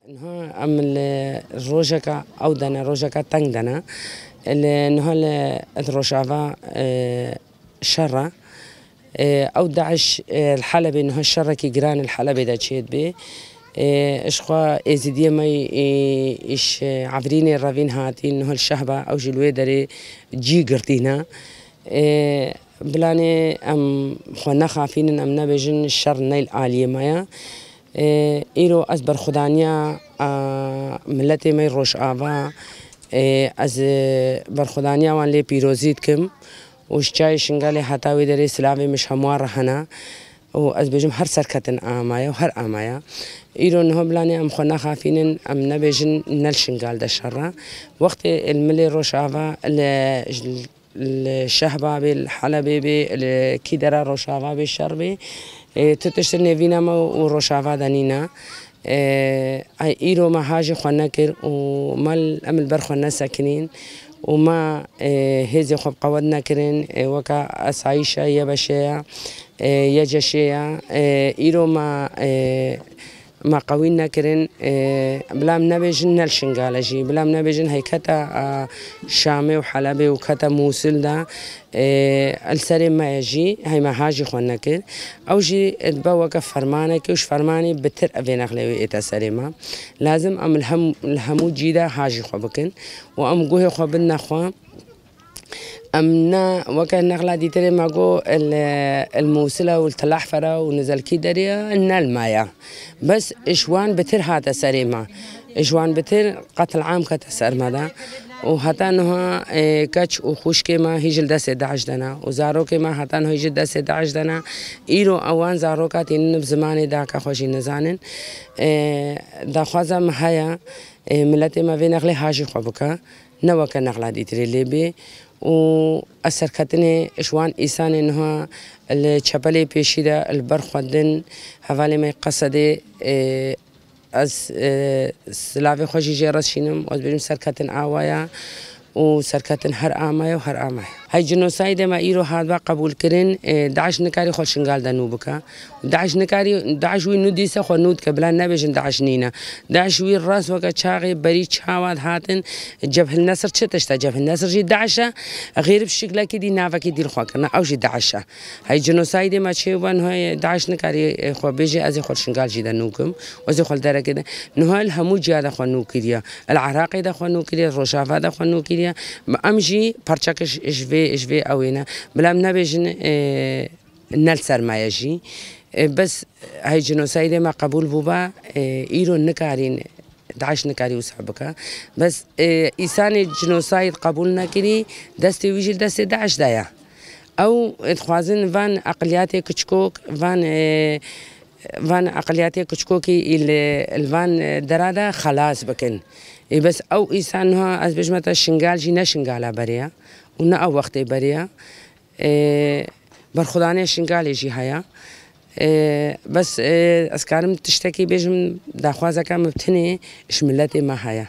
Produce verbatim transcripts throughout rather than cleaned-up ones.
Niha em li rojeka ew de ne, rojeka teng de ne. Li niha li, li Rojava, e, şer e. E, ew DAIŞ, e, li Helebê niha şerekî giran li Helebê de çêdibê. E, ji xwe Êzidiyê me, e, îş, e, Efrînê revîn hatîn, niha li Şehba ew jî li wê derê cî girtîne. E, Bilanê em xwe nexafînin, em nebêjin şer neyl aliyê me ye. E, îro ez berxwedaniya, a, miletê me yê Rojava, e, ez, e, berxwedaniya wan lê pîrozî dikim û ji çiyayê Şingalê heta wê derê silavê min ji hemû re hene û ez bêjim her serketin a me ye û her a me ye. Îro niha bilanê em xwe nexafînin, em nebêjin ne li Şingal de şer e. Wextê li milê Rojava, li, li Şehba bê, li Helebê bê, li kî dera Rojava bê, şer bê. E, tu tişt nêvîna me û Rojava de nîne. E, ay îro me hajî xwe nekir û me l-, em li ber xwe nesekinîn û me, e, hêzê xwe bi qewet nekirin. E, weke esayîşa YBŞ'ê ye, e, YCŞ'ê ye. E, îro me, e, me qewî nekirin, e, bila em nebêjin ne li Şingal e jî, bila em nebêjin heyketa, e, Şamê û Helebê û kete Mûsil de, e, li serê me ye jî, hey me ha jî xwe nekir. Ew jî dibe weke fermanekê û ji fermanê bitir vê nexlê wê ête serê me. Lazim em li hem-, li hemû cî de ha jî xwe bikin û em guhê xwe bidine xwe. Em ne weke nexla dîtirê me got, li, li Mûsila û li Telahfera û nizelkî derê ye, ne li me ye. Bes ji wan bitir hate serê me. Ji wan bitir qetil am kete ser me de. Û heta niha, e, keç û xwişkê me hî jî li destê DAIŞ de ne. Û zarokê me heta niha hî jî destê DAIŞ de ne. Îro ewan zaroka tînin bi zimanê daka xwe jî nizanin. E, daxwaza me heye, e, miletê me vê nexlê ha jî xwe bike. Ne weke nexla dîtirê lê bê û ez serketinê ji wan îsanê niha li çepelê pêşî de li ber xwe din hevalê me Qesedê, e, ez, e, silavê xwe jî jê re dişînim û ez bêjim serketin awa ye û serketin her a me ye û her a me ye. Hey cinosaydê me îro hatibe qebûlkirin, e, DAIŞ nikarî xwe li Şingal de nû bike. DAIŞ nikarî, DAIŞ wî nû dîse xwe nû dike, bila nebêjin DAIŞ nîne. DAIŞ wî rast weke çaxê berî çawa dihatin, Cebhil Nesir çi tişt e? Cebhil Nesir jî DAIŞ e, xêrî bi şiklekî dî navekî dî li xwe kirine, ew jî DAIŞ e. Hey cinosaydê me çê wan, hey DAIŞ nikarî, e, xwe bêjê, ez ê xwe li Şingal jî de nû kim, ez ê xwe li derekê de. Niha li hemû ciya de xwe nû kiriye. Li Iraqê de xwe nû kiriye, Rojava de xwe nû kiriye. Em jî parçeke ji, ji vê, ji vê ew ê ne. Bila em nebêjin, e, ne li ser me ye jî. E, bes hey cinosaydê me qebûl bûba, e, îro nikarîn, DAIŞ nikarî wisa bike. Bes, e, îsanê cinosayd qebûl nekirî, destê wî jî li destê DAIŞ de ye. Ew dixwazin van eqliyatê kiçikok, van, e, van eqliyatê kiçikokî î li, li van, e, dera de xelas bikin. Ê bes ew îsan niha ez bêjime te Şingal jî ne Şingala berê ye û ne ew wextê berê ye. E, berxwedaniya Şingalê jî heye. E, bes, e, ez karim tiştekî bêjim, daxwazeke min bi tinê ji miletê me heye.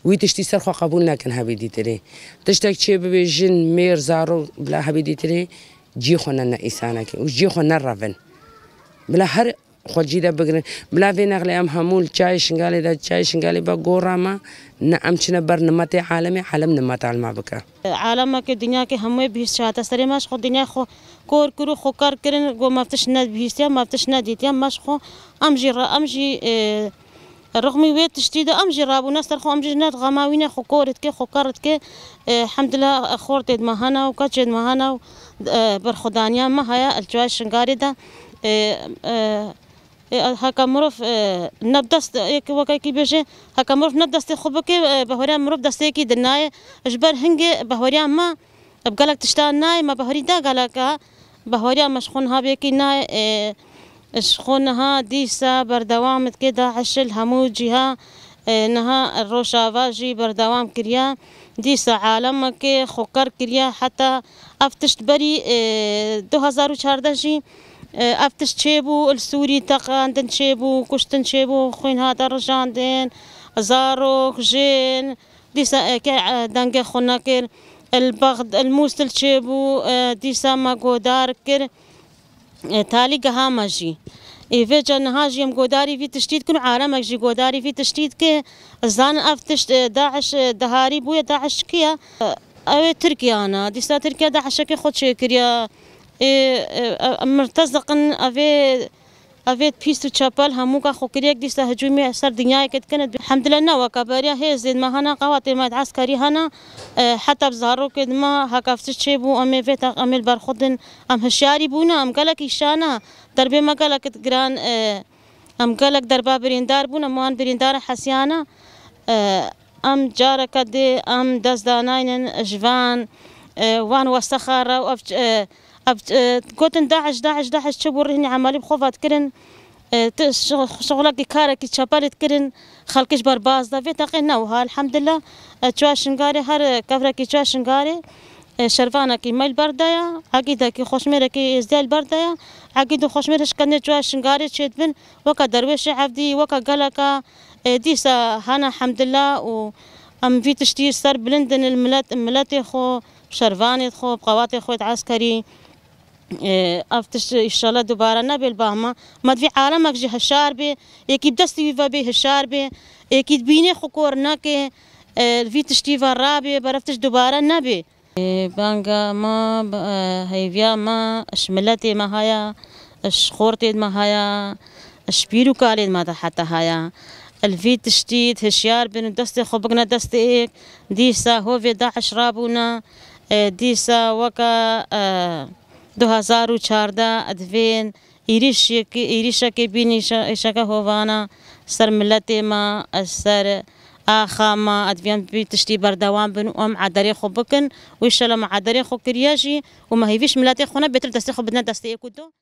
Wî tiştî ser xwe qebûl nekin hebî dîtirê. Tiştek çê bibe jin, mêr, zarok bila hebî dîtirê cî xwe ne, ne îsanekê û cî xwe nerevin. Bila her xwe cî de bigirin. Bila vê nexlê em hemû li çiyayê Şingalê de, çiyayê Şingalê be gora me, ne em çine ber nimetê alemê, alem nimeta li me bike. Alemekê, dinyakê hemûyê bihîst hate serê me, ji xwe dinyayê xwe kor kir û xwe ker kirin, got me tişt nebihîstiye, me tişt nedîtiye, me ji xwe em jî re-, em jî, e, rixmî wê tiştî de em jî rabûne ser xwe, em jî ne xema wî ne xwe kor dike, xwe ker dike. E, hemdillah, xortê me hene û keçê me hene û, e, berxwedaniya me heye li çiyayê Şingalê de. E, e, e, heke mirov, e, ne bi dest, e, weke kî bêje, heke mirov ne bi destê xwe bike, e, bahweriya mirov destê yekî di nayê. Ji ber hingê bahweriya me bi gelek tiştan nayê, me bahwerî da geleka. Bahweriya me ji xwe niha bêkî nayê, e, ji xwe niha dîsa berdewam dike DAIŞ li hemû cîha, e, niha Rojava jî berdewam kiriye. Dîsa alemekê xwe ker kiriye, heta ev tişt berî, e, du hezar û çardeh jî, e, ev tişt çêbû, li Sûrî teqandin çêbû, kuştin çêbû, xwîn hate rijandin, zarok, jin, dîsa eke, e, dengê xwe nekir, li Bexd-, li Mûsil çêbû, e, dîsa me godar kir. E, talî geha me jî. Ê vêca niha jî em godarî vî tiştî dikin û alemek jî godarî vî tiştî dike. Zanin ev tişt, e, DAIŞ, e, diharî bûye, DAIŞ çi ye? E, ew ê Tirkiye ana. Dîsa Tirkiye DAIŞ'ekê xwe çêkiriye. Ê, e, e, mirteziqin, ev ê, ev ê pîst û çepel hemûka xwe kiriye, dîsa hicûmê ser dinyayê dikin. Hemdile ne weke beriya hêzên me hene, qewatê me eskerî hene. E, heta bi zarokê me heke ev tişt çêbû, em ê vê teq-, em ê li ber xwe din. Em hişyarî bûne, em gelek îşane. Derbê me gelek giran, e, em gelek derba birîndar bûn, em wan birîndara hesiyana. E, em careke dê em dest danaynin ji van, e, wan westexa re û ev, e, ev, e, gotin DAIŞ, DAIŞ, DAIŞ çi bû rihînî emelî bi xwe ve dikirin. E, ti şix-, şixulekî karekî çepelê dikirin, xelkê ji ber baz da. Vê teqê ne wiha, elhemdulillah. E, çiya Şingalê her, e, kevrekî çiya Şingalê, e, şervanekî me li ber de ye, egîdekî xweşmêrekî êzdiyayî li ber de ye. Egîd û xweşmêr hişkendê çiya Şingalê çêdibin, weke derwêşê evdî, weke geleka, e, dîsa hene hemdillah û em vî tiştî ser bilind in li milet, miletê xwe, bi şervanê xwe, bi qewatê xwe yê eskerî. E, ev tişt înşallah dubare nebe li ba me. Me divê alemek jî hişyar bê, êkî bi destê wî ve bê hişyar bê, êkî dibînê xwe kor neke, e, li vî tiştî ve rabe, ber ev tişt dubare nebe. Ê, banga me, e, heyviya me, ji miletê me haya, ji xortê me haya, ji pîr û kalên me de heta haya. Li vî tiştî hişyar bin û destê xwe bigine destê êk. Dîsa hovê DAIŞ rabûne, e, dîsa weke, e, du hezar û çardeh divên Êrîşekê, êrîşekê bînî îşe-, îşeke hovana ser miletê me, ser axa me, ez divêm vî tiştî berdewam bin û em ederê xwe bikin û înşallah me ederê xwe kiriye jî û me hêvî ji miletê xwe ne bêtir destê xwe bidine destê êk û du.